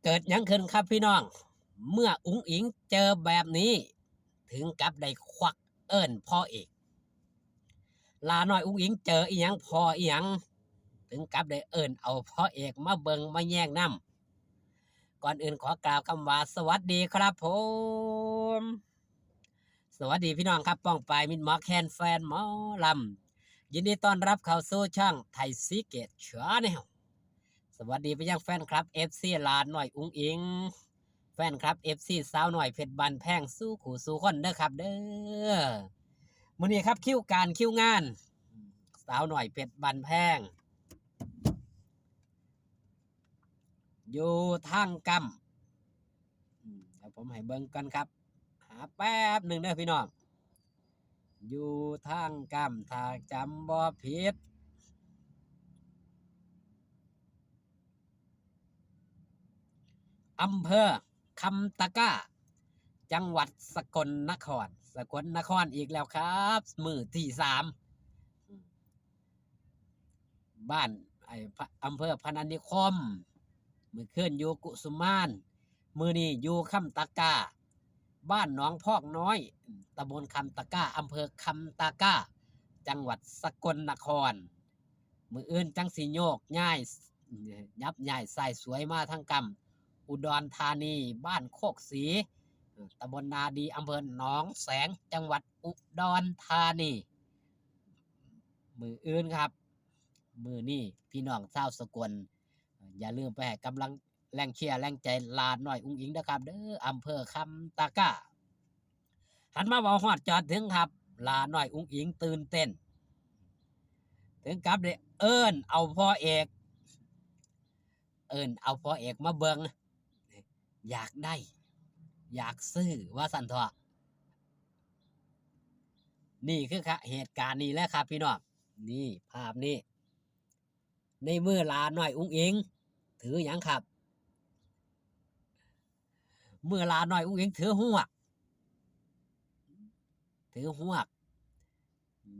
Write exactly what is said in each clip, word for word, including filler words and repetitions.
เกิดหยังขึ้นครับพี่น้อง เมื่ออุ๋งอิ๋งเจอแบบนี้ ถึงกับได้ควักเอิ้นพ่อเอก หล้าน้อยอุ๋งอิ๋งเจออีหยังพ่ออีหยัง ถึงกับได้เอิ้นเอาพ่อเอกมาเบิ่งมาแยงนำ ก่อนอื่นขอกล่าวคำว่าสวัสดีครับผม สวัสดีพี่น้องครับ ป้องปายมิตรหมอแคนแฟนหมอลำ ยินดีต้อนรับเข้าสู่ช่องไทยซีเกตชาแนล สวัสดีไปยังแฟนคลับ เอฟซี หล้าน้อยอุ๋งอิ๋ง แฟนคลับ เอฟซี สาวน้อยเพชรบ้านแพง สู่คู่สู่คนเด้อครับเด้อ มื้อนี้ครับคิวการคิวงาน สาวน้อยเพชรบ้านแพง อยู่ทางกำ อืม เดี๋ยวผมให้เบิ่งก่อนครับ หาแป๊บหนึ่งเด้อพี่น้อง อยู่ทางกำ ถ้าจำบ่ผิด อำเภอคำตะกร้า จังหวัดสกลนคร สกลนครอีกแล้วครับ มื้อที่สาม บ้านไอ้พะ อำเภอพนัสนิคม มื้อคืนอยู่กุสุมาน มื้อนี้อยู่คำตะกร้า บ้านหนองพอกน้อย ตำบลคำตะกร้า อำเภอคำตะกร้า จังหวัดสกลนคร มื้ออื่นจั่งสิโยกย้าย ยับย้ายสายสวยมาทางกำ อุดรธานี บ้านโคกศรี ตำบลนาดี อำเภอหนองแสง จังหวัดอุดรธานี มื้ออื่นครับ มื้อนี้พี่น้องชาวสกล อย่าลืมไปให้กำลังแรงเชียร์แรงใจหล้าน้อยอุ๋งอิ๋งนะครับเด้อ อำเภอคำตะกร้า หันมาเว้าฮอดจอดถึงครับ หล้าน้อยอุ๋งอิ๋งตื่นเต้น ถึงกับได้เอิ้นเอาพ่อเอก เอิ้นเอาพ่อเอกมาเบิ่ง อยากได้ อยากซื้อ ว่าซั่นเถาะ นี่คือเหตุการณ์นี้แหละครับพี่น้อง นี่ภาพนี้ ในมือหล้าน้อยอุ๋งอิ๋ง ถือหยังครับ มือหล้าน้อยอุ๋งอิ๋งถือฮวก ถือฮวก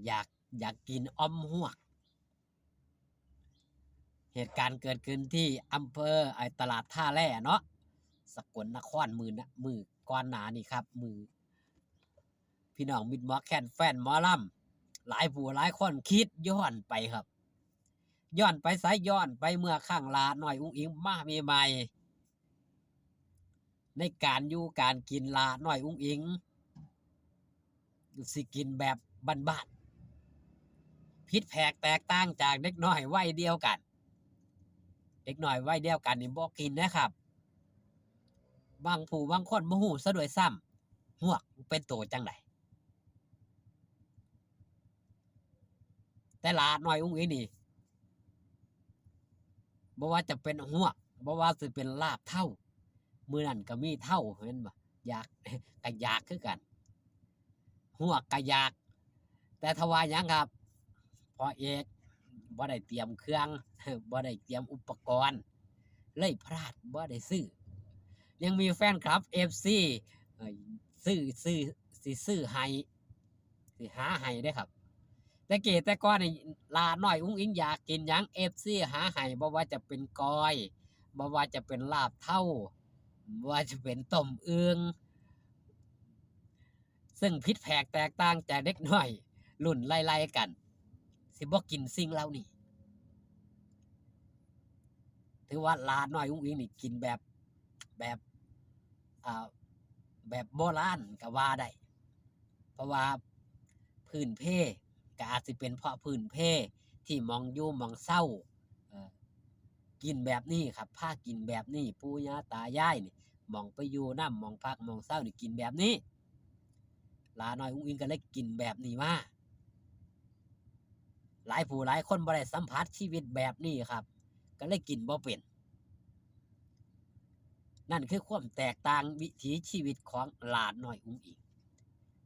อยาก อยากกินอ่อมฮวก เหตุการณ์เกิดขึ้นที่อำเภอ ไอ้ ตลาดท่าแร่เนาะ สกลนคร มื้อนะ มื้อก่อนหน้านี้ครับ มื้อ พี่น้องมิตรหมอแคนแฟนหมอลำ หลายผู้หลายคนคิดย้อนไปครับ ย้อนไปไส ย้อนไปเมื่อครั้งหล้าน้อยอุ๋งอิ๋งมาใหม่ๆ ในการอยู่การกินหล้าน้อยอุ๋งอิ๋ง สิกินแบบบ้านๆ ผิดแผกแตกต่างจากเด็กน้อยวัยเดียวกัน เด็กน้อยวัยเดียวกันนี่บ่กินนะครับ บางผู้บางคนบ่ฮู้ซะด้วยซ้ำ ฮวกเป็นโตจั่งใด แต่หล้าน้อยอุ๋งอิ๋งนี่ บ่ว่าจะเป็นฮวก บ่ว่าสิเป็นลาบเถ้า มื้อนั้นก็มีเถ้า แม่นบ่ อยาก ก็อยากคือกัน ฮวกก็อยาก แต่ถ้าว่าหยังครับ พ่อเอกบ่ได้เตรียมเครื่อง บ่ได้เตรียมอุปกรณ์ เลยพลาด บ่ได้ซื้อ ยังมีแฟนคลับ เอฟซี เอ่อ ซื้อ ซื้อ สิซื้อให้ สิหาให้เด้อครับ แต่กี้แต่ก่อนนี่ หล้าน้อยอุ๋งอิ๋งอยากกินหยัง เอฟซี หาให้ บ่ว่าจะเป็นก้อย บ่ว่าจะเป็นลาบเถ้า บ่ว่าจะเป็นต้มอึ่ง ซึ่งผิดแผกแตกต่างจากเด็กน้อยรุ่นไล่ๆกัน สิบ่กินสิ่งเหล่านี้ ถือว่าหล้าน้อยอุ๋งอิ๋งนี่กินแบบ แบบ อ่า แบบโบราณก็ว่าได้ เพราะว่าพื้นเพ ก็อาจสิเป็นเพราะพื้นเพที่หม่องอยู่หม่องเซา เอ่อ กินแบบนี้ครับ พากินแบบนี้ ปู่ย่าตายายนี่ หม่องไปอยู่นำ หม่องพักหม่องเซานี่กินแบบนี้ หล้าน้อยอุ๋งอิ๋งก็เลยกินแบบนี้มา หลายผู้หลายคนบ่ได้สัมผัสชีวิตแบบนี้ครับ ก็เลยกินบ่เป็น นั่นคือความแตกต่างวิถีชีวิตของหล้าน้อยอุ๋งอิ๋ง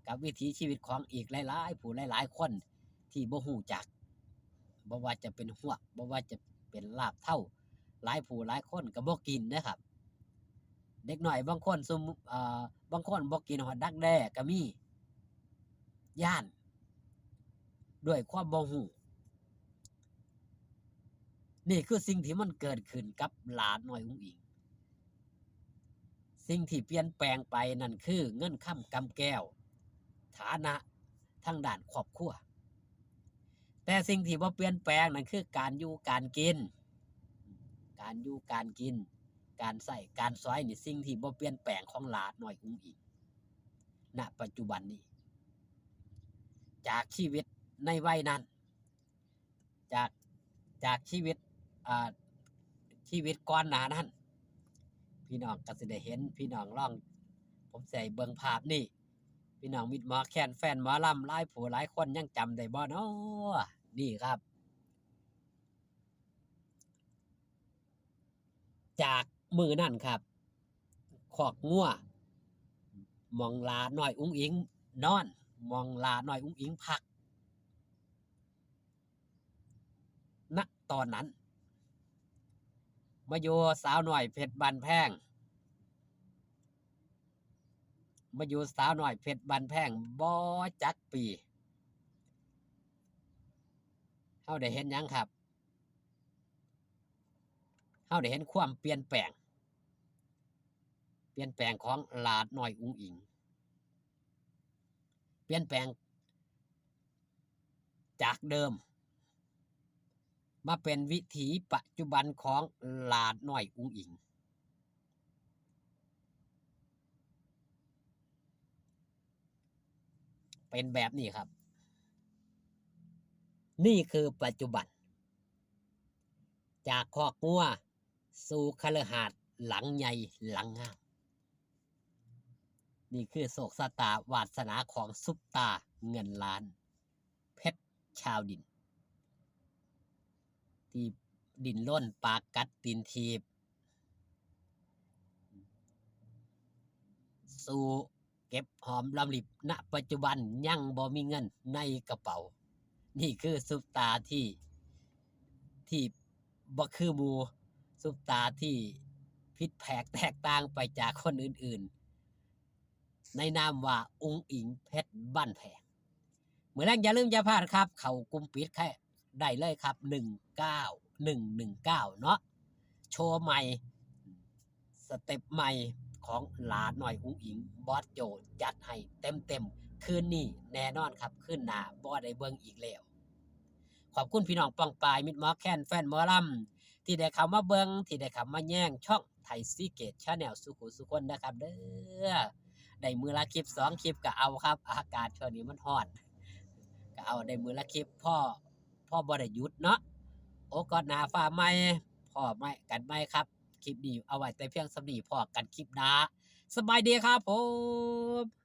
กับวิถีชีวิตของอีกหลายๆผู้หลายๆคนที่บ่ฮู้จัก บ่ว่าจะเป็นฮวก บ่ว่าจะเป็นลาบเถ้า หลายผู้หลายคนก็บ่กินนะครับ เด็กน้อยบางคนซุม เอ่อ บางคนบ่กินฮอดดักแด้ก็มี ย้าน ด้วยความบ่ฮู้ นี่คือสิ่งที่มันเกิดขึ้นกับหล้าน้อยอุ๋งอิ๋ง สิ่งที่เปลี่ยนแปลงไปนั่นคือเงินคำกำแก้ว ฐานะทางด้านครอบครัว แต่สิ่งที่บ่เปลี่ยนแปลงนั่นคือการอยู่การกิน การอยู่การกิน การใช้การสอยนี่สิ่งที่บ่เปลี่ยนแปลงของหลาน้อยอุ๋งอิ๋ง ณ ปัจจุบันนี้ จากชีวิตในวัยนั้น จาก จากชีวิต อ่า ชีวิตก่อนหน้านั้น พี่น้องก็สิได้เห็น พี่น้องลอง ผมสิให้เบิ่งภาพนี่ พี่น้องมิตรหมอแคนแฟนหมอลำหลายผู้หลายคนยังจำได้บ่น้อ นี่ครับ จากมื้อนั้นครับ คอกงัว หม่องหลาน้อยอุ๋งอิ๋งนอน หม่องหลาน้อยอุ๋งอิ๋งพัก ณ ตอนนั้น มาอยู่สาวน้อยเพชรบ้านแพง มาอยู่สาวน้อยเพชรบ้านแพงบ่จักปี เฮาได้เห็นหยังครับ เฮาได้เห็นความเปลี่ยนแปลง เปลี่ยนแปลงของหลาน้อยอุ๋งอิ๋ง เปลี่ยนแปลงจากเดิม มาเป็นวิถีปัจจุบันของหลาน้อยอุ๋งอิ๋ง เป็นแบบนี้ครับ นี่คือปัจจุบัน จากคอกงัวสู่คฤหาสน์หลังใหญ่หลังงาม นี่คือโชคชะตาวาสนาของซุปตาเงินล้าน เพชรชาวดิน ที่ดิ้นรนปากกัดตีนถีบ สู่เก็บหอมรอมริบ ณ ปัจจุบันยังบ่มีเงินในกระเป๋า นี่คือซุปตาที่ ที่บ่คือหมู่ ซุปตาที่ผิดแผกแตกต่างไปจากคนอื่นๆ ในนามว่าอุ๋งอิ๋งเพชรบ้านแพง มื้อแรกอย่าลืมอย่าพลาดครับ เข้ากลุ่มปิดแค่ได้เลยครับ หนึ่งเก้า หนึ่งหนึ่งเก้า เนาะ โชว์ใหม่ สเต็ปใหม่ของหลาน้อยอุ๋งอิ๋ง บอสโจจัดให้เต็มๆ คืนนี้แน่นอนครับ คืนหน้าบ่ได้เบิ่งอีกแล้ว ขอบคุณพี่น้องป้องปาย มิตรหมอแคน แฟนหมอลำ ที่ได้เข้ามาเบิ่ง ที่ได้เข้ามาแยงช่องไทยซีเกตชาแนลสู่ผู้สู่คนนะครับเด้อ ได้มื้อละคลิปสองคลิปก็เอาครับ อากาศช่วงนี้มันร้อน ก็เอาได้มื้อละคลิป พอ พอบ่ได้หยุดเนาะ โอกาสหน้าฟ้าใหม่ พ้อใหม่กันใหม่ครับ คลิปนี้เอาไว้แต่เพียงส่ำนี้ พ้อกันคลิปหน้า สบายดีครับผม